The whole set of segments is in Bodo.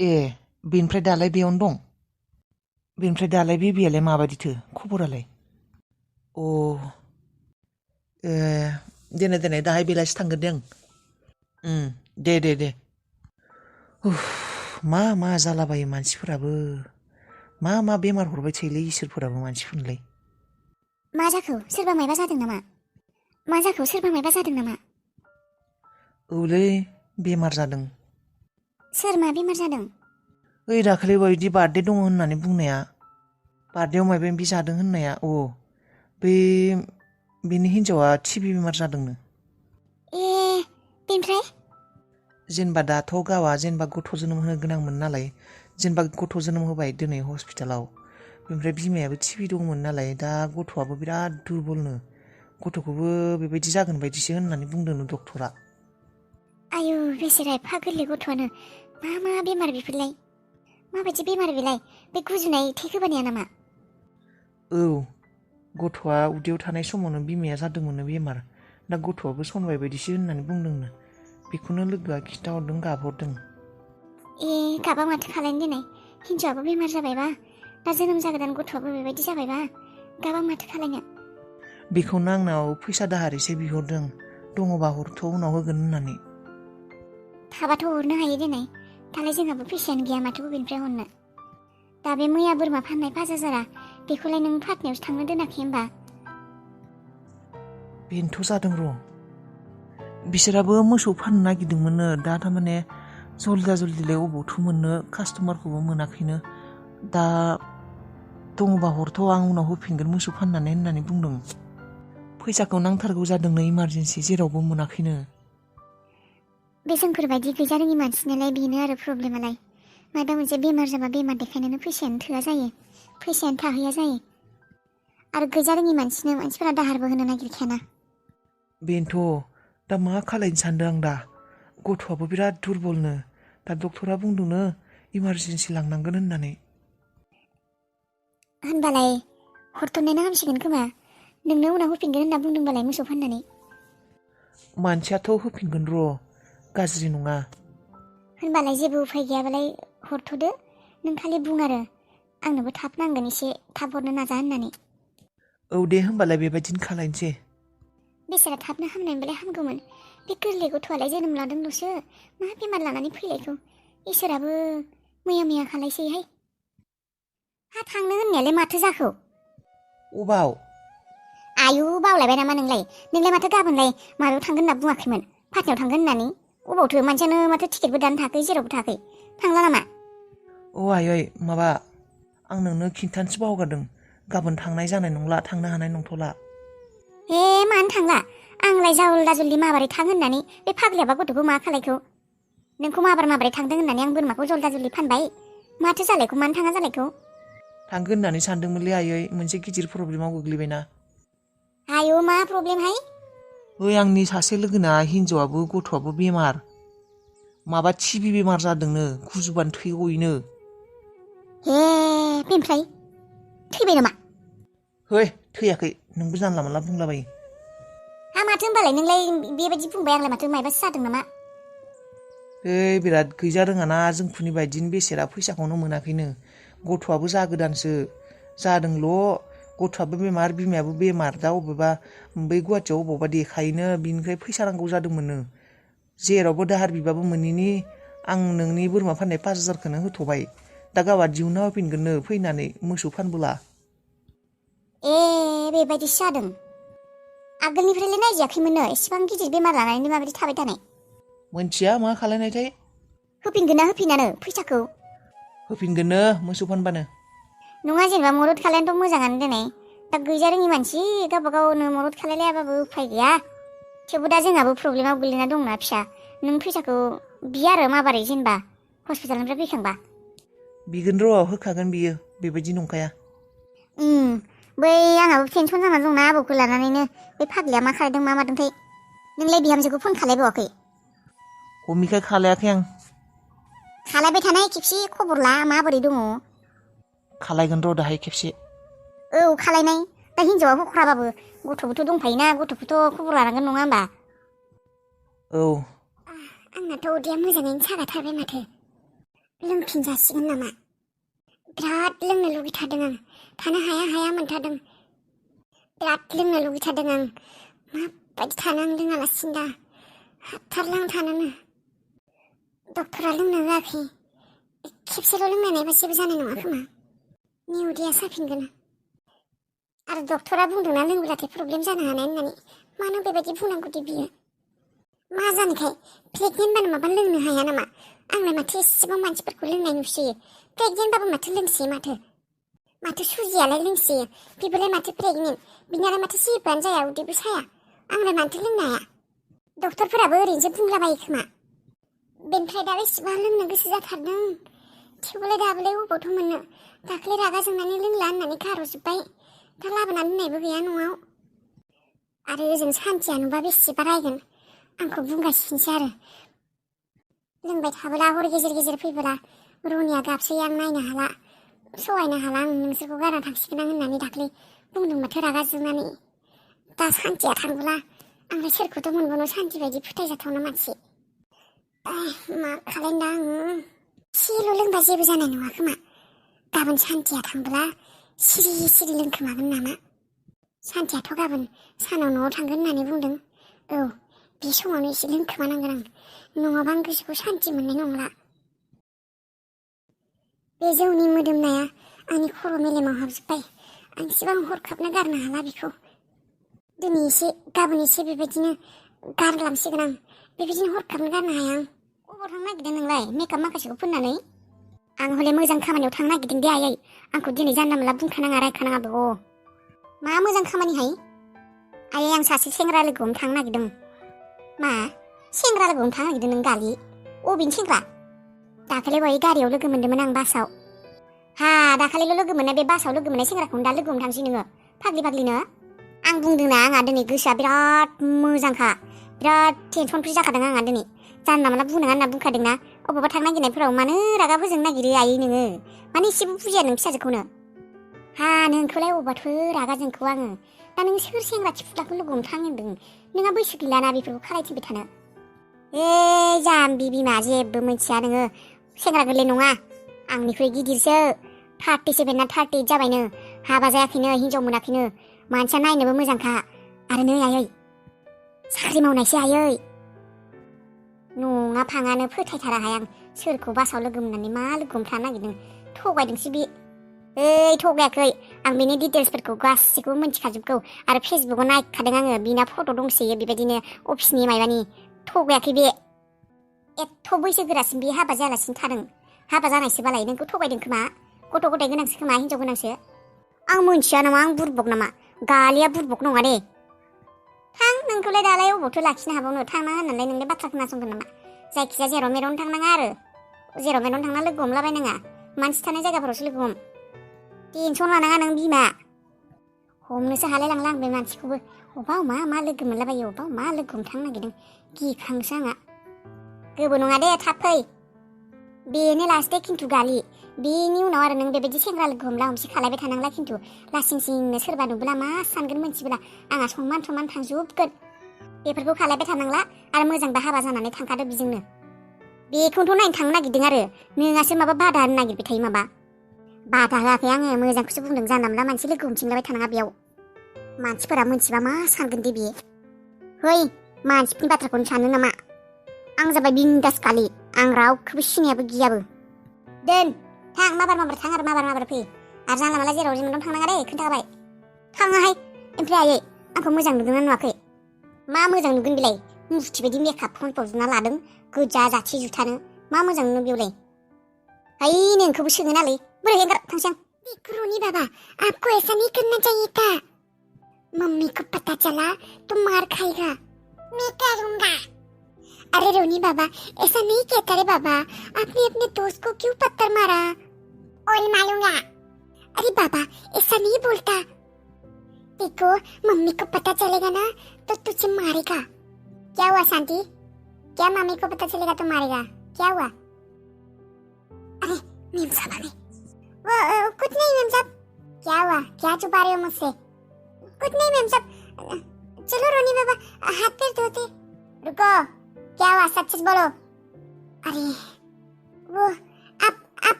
ए बेनिफ्राय दालाय बेयावनो दं बेनिफ्राय दालाय बेबियालाय माबायदिथो खबरालाय अ ए देनाय दाहाय बेलासि थांगोन दे आं दे उफ मा जालाबायो मानसिफोराबो मा बेमार हरबाय थायोलै इसोरफोराबो मानसिफोरनोलाय मा जाखो सोरबा मायबा जादों नामा औलै बेमार जादों सोर मा बेमार जादों ओइ दाखालि बायदि बार्थडे दङ होननानै बुंनाया बार्थडेआव मायबा मायबि जादों होननाया बै बेनि हिन्जावा टिबि बेमार जादोंनो ए बेनिफ्राय जेनेबा दाथ' गावआ जेनेबा गथ' जोनोम होनो गोनांमोन नालाय जेनेबा गथ' जोनोम होबाय दिनै हस्पिटालाव बेनिफ्राय बिमायाबो टिबि दंमोन नालाय दा गथ'आबो बिराद दुरबलनो गथ'खौबो बेबायदि जागोन बायदिसो होननानै बुंदोंनो डक्टरा आयु बेसेरा एफा गोरलै गथ'आनो मा बेमार बेफोरलाय माबायदि बेमार बेलाय बे गुजुनाय थै गोबानाया नामा औ गथ'आ उदैयाव थानाय समावनो बिमाया जादोंमोननो बेमार दा गथ'आबो सनबाय बायदिसो होननानै बुंदोंनो बेखौनो लोगोआ खिन्थाहरदों गाबहरदों ए गाबा माथो खालायनो दिनै हिन्जावाबो बेमार जाबायबा दा जोनोम जागोदान गथ'आबो बेबायदि जाबायबा गाबा माथो खालायनो बेखौनो आंनाव फैसा दाहार एसे बिहरदों दङबा हरथ' उनाव होगोन होननानै थाबाथ' हरनो हायो दिनै दालाय जोंहाबो फैसायानो गैया माथो बबेनिफ्राय हरनो दा बे मैया बोरमा फाननाय 5,000 बेखौलाय नों फातनायावसो थांनो दोनाखै होमबा बेनोथ' जादों र' बिसोराबो मोसौ फाननो नागिरदोंमोननो दा थारमाने जल्दिलाय अबावथो मोननो कास्टमारखौबो मोनाखैनो दा दङबा हरथ' आं उनाव होफिनगोन मोसौ फाननानै होननानै बुंदों फैसाखौ नांथारगौ जादोंनो इमारजेन्सि जेरावबो मोनाखैनो बे जोंफोरबायदि गैजा रोङि मानसिनालाय बेनो आरो प्रब्लेमालाय माबा मोनसे बेमार जाबा बेमार देखायनोनो फैसायानो थोआ जायो फैसायानो थाहैया जायो आरो गैजा रोङि मानसिनो मानसिफोरा दाहारबो होनो नागिरखायाना बेनोथ' दा मा खालायनो सानदों आं दा गथ'आबो बिराद दुरबलनो दा डक्टरा बुंदोंनो इमारजेन्सि लांनांगोन होननानै होनबालाय हरथ'नायानो हामसिगोन खोमा नोंनो उनाव होफिनगोन होनना बुंदोंबालाय मोसौ फाननानै मानसियाथ' होफिनगोन र' गाज्रि नङा होनबालाय जेबो उफाय गैयाबालाय हरथ'दो नों खालि बुं आरो आंनोबो थाब नांगोन एसे थाब हरनो नाजा होननानै औ दे होमबालाय बेबायदिनो खालायनोसै बेसेरा थाबनो हामनायमोनबालाय हामगौमोन बे गोरलै गथ'आलाय जोनोम लादोंल'सो मा बेमार लानानै फैलायखौ इसोराबो मैया खालायसैहाय हा थांनो होननायालाय माथो जाखो अबाव आयु बावलायबाय नामा नोंलाय माथो गाबोनलाय माबायाव थांगोन होनना बुङाखैमोन फाथायाव थांगोन होननानै अबावथो मानसियानो माथो टिकेटबो दानो थाखाय जेरावबो थाखाय थांला नामा आयै माबा आं नोंनो खिन्थानोसो बावगारदों गाबोन थांनाय जानाय नंला थांनो हानाय नंथ'ला हे मानो थांला आंलाय जल्दि माबारै थां होननानै बे फाग्लियाबा गथ'खौ मा खालायखौ नोंखौ माबारै थांदों होननानै आं बोरमाखौ जल्दि फानबाय माथो जालायखौ मानो थाङा जालायखौ थांगोन होननानै सानदोंमोनलै आयै मोनसे गिदिर प्रब्लेमाव गोग्लैबायना आयौ मा प्रब्लेमहाय ओइ आंनि सासे लोगोना हिन्जावाबो गथ'आबो बेमार माबा टिबि बेमार जादोंनो गुजुबानो थै गयोनो हे बेनिफ्राय थैबाय नामा है थैयाखै नोंबो जानला मोनला बुंलाबायो हा माथो होनबालाय नोंलाय बेबायदि बुंबाय आंलाय माथो मायबासो जादों नामा बिराद गैजा रोङाना जोंफोरनि बायदिनो बेसेरा फैसाखौनो मोनाखैनो गथ'आबो जागोदानसो जादोंल' गथ'आबो बेमार बिमायाबो बेमार दा अबेबा बै गुवाहाटियाव अबावबा देखायनो बिनिफ्राय फैसा नांगौ जादोंमोननो जेरावबो दाहार बिबाबो मोनैनि आं नोंनि बोरमा फाननाय 5,000खौनो होथ'बाय दा गावहा दिहुनना होफिनगोननो फैनानै मोसौ फानबोला ए बेबायदिसो जादों आगोलनिफ्रायलाय नायजायाखैमोननो एसेबां गिदिर बेमार लानानै माबायदि थाबाय थानाय मोनथिया मा खालायनायथाय होफिनगोन ना होफिनानो फैसाखौ होफिनगोननो मोसौ फानबानो नङा जेनेबा मदद खालायनोथ' मोजाङानो दिनै दा गैजा रोङि मानसि गावबा गावनो मदद खालायलायाबाबो उफाय गैया थेवबो दा जोंहाबो प्रब्लेमाव गोलैना दंना फिसा नों फैसाखौ बियो आरो माबारै जेनेबा हस्पिटालनिफ्राय फैखांबा बिगोन र' होखागोन बियो बेबायदि नंखाया बै आंहाबो पेनसन जाना दंना आबौखौ लानानैनो बे फाग्लिया मा खालायदों मा मादोंथाय नोंलाय बिहामजोखौ फन खालायबावाखै हमिखाय खालायाखै आं खालायबाय थानाय खेबसे खबर ला माबोरै दङ खालायगोन र' दाहाय खेबसे औ खालायनाय दा हिनजावा हख्राबाबो गथ'बोथ' दंखायोना गथ'खौथ' खबर लानांगोन नङा होमबा औ आंनाथ' उदैया मोजाङैनो सागाथारबाय माथो लोंफिनजासिगोन नामा? बिराद लोंनो लुगैथारदों आं। थानो हाया हाया मोनथारदों। बिराद लोंनो लुगैथारदों आं। माबायदि थानो आं लोङालासिनो दा? हाथारला आं थानोनो। डक्टरा लोंनो होआखै। खेबसेल' लोंनाय नायबा जेबो जानाय नङा खोमा। नि उदैया साफिनगोन। आरो डक्टरा बुंदोंना लोंब्लाथाय प्रब्लेम जानो हानाय होननानै। मानो बेबायदि बुंनांगौदि बियो? मा जानोखाय? प्रेगनेन्टबानो माबा लोंनो हाया नामा? आंलाय माथो एसेबां मानसिफोरखौ लोंनाय नुसोयो। प्रेगनेन्टबाबो माथो लोंसोयो माथो सुजियालाय लोंसोयो। बिबोलाय माथो प्रेगनेन्ट। बिनालाय माथो जेबोआनो जाया, उदैबो साया। आंलाय माथो लोंनो हाया? डक्टरफोराबो ओरैनोसो बुंलाबायो खोमा। बेनिफ्राय दा बेसेबां लोंनो गोसो जाथारदों। थेवबोलाय दाबोलाय अबावथ' मोननो। दाख्लै रागा जोंनानै लोंला होननानै गारहरजोब्बाय। दा लाबोना दोननायबो गैया न'आव। आरो ओजों सान्थिया नुबा बेसेबा रायगोन। आंखौ बुंगासिनोसै आरो। लोंबाय थाबोला हर गेजेर गेजेर फैबोला रनिया गाबसोयो, आं नायनो हाला, सहायनो हाला, आं नोंसोरखौ गारना थांसिगोन आं होननानै दाख्लै बुंदों माथो रागा जोंनानै। दा सान्थिया थांबोला आंलाय सोरखौथ' मोनबावनो सान्थि बायदि फोथायजाथावना मानसि। मा खालायनो दा आङो? एसेल' लोंबा जेबो जानाय नङा खोमा। गाबोन सान्थिया थांबोला सिरि सिरि लोंखोमागोन नामा? सान्थियाथ' गाबोन सानाव न'आव थांगोन होननानै बुंदों। औ, बे समावनो एसे लोंखोमानांगोन आं। नङाबा आं गोसोखौ सान्थि मोननाय नंला। बे जौनि मोदोमनाया आंनि खर' मेलेमाव हाबजोब्बाय। आं एसेबां हरखाबनो गारनो हाला बेखौ। दिनै एसे, गाबोन एसे बेबायदिनो गारलांसिगोन आं। बेबायदिनो हरखाबनो गारनो हाया आं। अबाव थांनो नागिरदों नोंलाय मेकआप माखासेखौ फोननानै? आं हले मोजां खामानियाव थांनो नागिरदों दे आयै। आंखौ दिनै जानला मोनला बुंखानाङा, रायखानाङाबो। मा मोजां खामानिहाय? आयै, आं सासे सेंग्रा लोगोआवनो थांनो नागिरदों। मा? सेंग्रा लोगोआवनो थांनो नागिरदों नों गालि? अबेनि सेंग्रा? दाखालि बावै गारियाव लोगो मोन्दोंमोन आं बासाव। हा, दाखालिल' लोगो मोननाय बे बासाव लोगो मोननाय सेंग्राखौनो दा लोगो हमनो थांसै नोङो? फाग्लिनो? आं बुंदोंना आंहा दिनै गोसोआ बिराद मोजांखा। बिराद टेनसन फ्रि जाखादों आंहा दिनै। जानला मोनला बुंनाङा होनना बुंखादोंना। अबावबा थांनो नागिरनायफोराव मानो रागा फोजोंनो नागिरो आयै नोङो? मानो एसेबो बुजिया नों फिसाजोखौनो? हा, नोंखौलाय अबावबाथ' रागा जोंखौ आङो? दा नों सोर सेंग्रा थिफुलाखौ लोगो हमनो थांनो होनदों? नोंहा बैसो गैलाना बेफोरखौ खालायथिंबाय थानो। जाम्बि बिमा, जेबो मिथिया नोङो। सेंग्रा गोरलै नङा, आंनिख्रुइ गिदिरसो। 37 ना 38 जाबायनो। हाबा जायाखैनो, हिनजाव मोनाखैनो। मानसिया नायनोबो मोजांखा। आरो नै आयै, साख्रि मावनायसो आयै। नङा फाङानो फोथायथाराहाय आं। सोरखौ बासाव लोगो मोननानै मा लोगो हमनो थानो नागिरदों? थगायदोंसो बे। थगायाखै। आं बेनि डिटेल्सफोरखौ गासिखौबो मिन्थिखाजोबगौ। आरो फेसबुकाव नायखादों आङो। बिना फट' दंसोयो बेबायदिनो अफिसनि माबानि। थगायाखै बे। एथ' बैसोगोरासिम बे हाबा जायालासिनो थादों। हाबा जानायसोबालाय नोंखौ थगायदों खोमा। गथ' गथाय गोनांसो खोमा, हिनजाव गोनांसो। आं मोनथिया नामा? आं बुरबक नामा? गालिया बुरबक नङा दे। थां, नोंखौलाय दालाय अबावथो लाखिनो हाबावनो? थांना होननानै नोंलाय बाथ्रा खोनासंगोन नामा? जायखिजाया जेराव मेरावनो थांनाङा आरो। जेराव मेरावनो थांना लोगो हमलाबायनाङा। मानसि थानाय जायगाफोरावसो लोगो हम। टेनसन लानाङा नों बिमा। हमनोसो हालाय लांला आं बे मानसिखौबो। अबाव मा लोगो मोनलाबायो, अबाव मा लोगो हमनो थांनो नागिरदों। गिखांसो आंहा। गोबो नङा दे, थाब फै। बेनो लास्ट दे खिन्थु गालि। बेनि उनाव आरो नों बेबायदि सेंग्रा लोगो हमला हमसि खालायबाय थानांला खिन्थु। लासिं सिंनो सोरबा नुब्ला मा सानगोन मोनथिब्ला आंहा सनमान थांजोबगोन। बेफोरखौ खालायबाय थानांला। आरो मोजांबा हाबा जानानै थांखादो बिजोंनो। बेखौनोथ' नायनो थांनो नागिरदों आरो। नोंहासो माबा बादा होनो नागिरबाय थायो माबा। बादा होआखै आङो, मोजांखौसो बुंदों। जानला मोनला मानसि लोगो हमथिंलाबाय थानाङा बेयाव। मानसिफोरा मोनथिबा मा सानगोन दे बियो? है, मानसिफोरनि बाथ्राखौनो सानो नामा? आं जाबाय बिन्दास गालि। आं रावखौबो सिनायाबो गियाबो। दोन, थां, माबार थां आरो माबार फै। आरो जानला मोनला जेराव मेराव थांनाङा दे, खोन्थाबाय। थाङाहाय। ओमफ्राय आयै, आंखौ मोजां नुदोंना नुवाखै? मा मोजां नुगोन बेलाय? मुफथि बायदि मेकआप फनफबजोबना लादों। गोजा जाथि जुथानो। मा मोजां नुनो बेयावलाय? है, नोंखौबो सोङो नालै। बोरै एंगार थांसै आं। रोनी बाबा, आपको ऐसा नहीं करना चाहिए था। मम्मी को पता चला तो मार खाएगा। मैं करूंगा। अरे रोनी बाबा, ऐसा नहीं कहता रे बाबा। आपने अपने दोस्त को क्यों पत्थर मारा? और मारूंगा। अरे बाबा, ऐसा नहीं बोलता। देखो, मम्मी को पता चलेगा ना तो तुझे मारेगा। क्या हुआ शांति? क्या मम्मी को पता चलेगा तो मारेगा? क्या हुआ? अरे मेम साहब आ गए। वो कुछ नहीं मेम साहब। क्या हुआ? क्या छुपा रहे हो मुझसे? कुछ नहीं मेम साहब। चलो रोनी बाबा, हाथ पैर धोते। रुको, क्या हुआ? सच बोलो। अरे वो, आप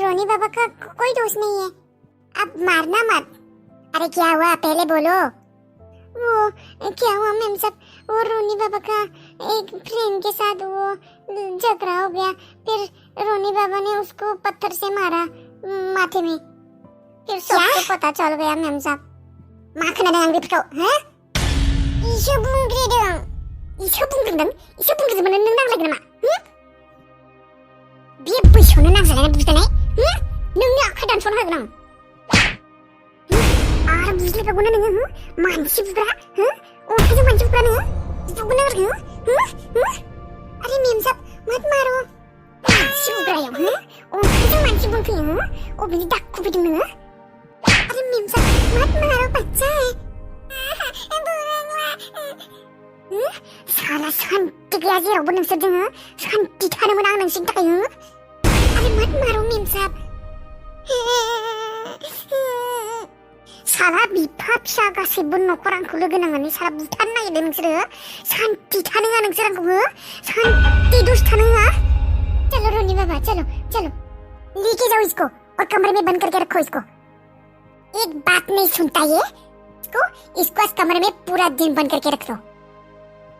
रोनी बाबा का कोई दोस्त नहीं है, अब मारना मत। अरे क्या हुआ पहले बोलो। वो क्या हुआ मैम साहब, वो रोनी बाबा का एक फ्रेंड के साथ वो झगड़ा हो गया, फिर रोनी बाबा ने उसको पत्थर से मारा माथे में, फिर सबको पता चल गया मैम साहब। माखना dengan gitu hah? Iso bungkri dong. Iso bungkri bener nang lagi nama. Dia besok nang sana bukan eh? Nang aku dan sono nang. Ah, bisa apa guna nang? Mancip bra? Oh, itu mancip bra nang? Itu bener अरे मेम साहब मत मारो। माncip bra ya? Oh, itu mancip bungkri Oh, bini dakku bidung nang. अरे मेम साहब मत मारो बच्चा है। साला शांति गया जी रब नोंसोर जोङो शांति थानो मोना आं नोंसोरनि थाखाय अरे मत मारो मेम साहब। साला बिफा फिसा गासैबो न'खर आंखौ लोगो नांनानै साला बुथारनो नागिरदों नोंसोरो। शांति थानो होआ नोंसोर आंखौ शांति दसे थानो होआ। चलो रोनी बाबा चलो चलो लेके जाओ इसको और कमरे में बंद करके रखो इसको। एक बात नहीं सुनता ये इसको इस कमरे में पूरा दिन बंद करके रख दो।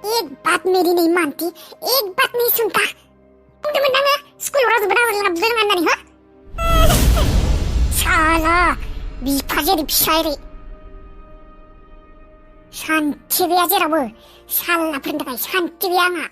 एक बात मेरी नहीं मानती, एक बात नहीं सुनता। उन्हें मनाना स्कूल वाला बना नहीं हाँ? साला बिफाजे बिफायरे शांति गैया जेरावबो सालाफोरनि थाखाय शांति गैया आंहा।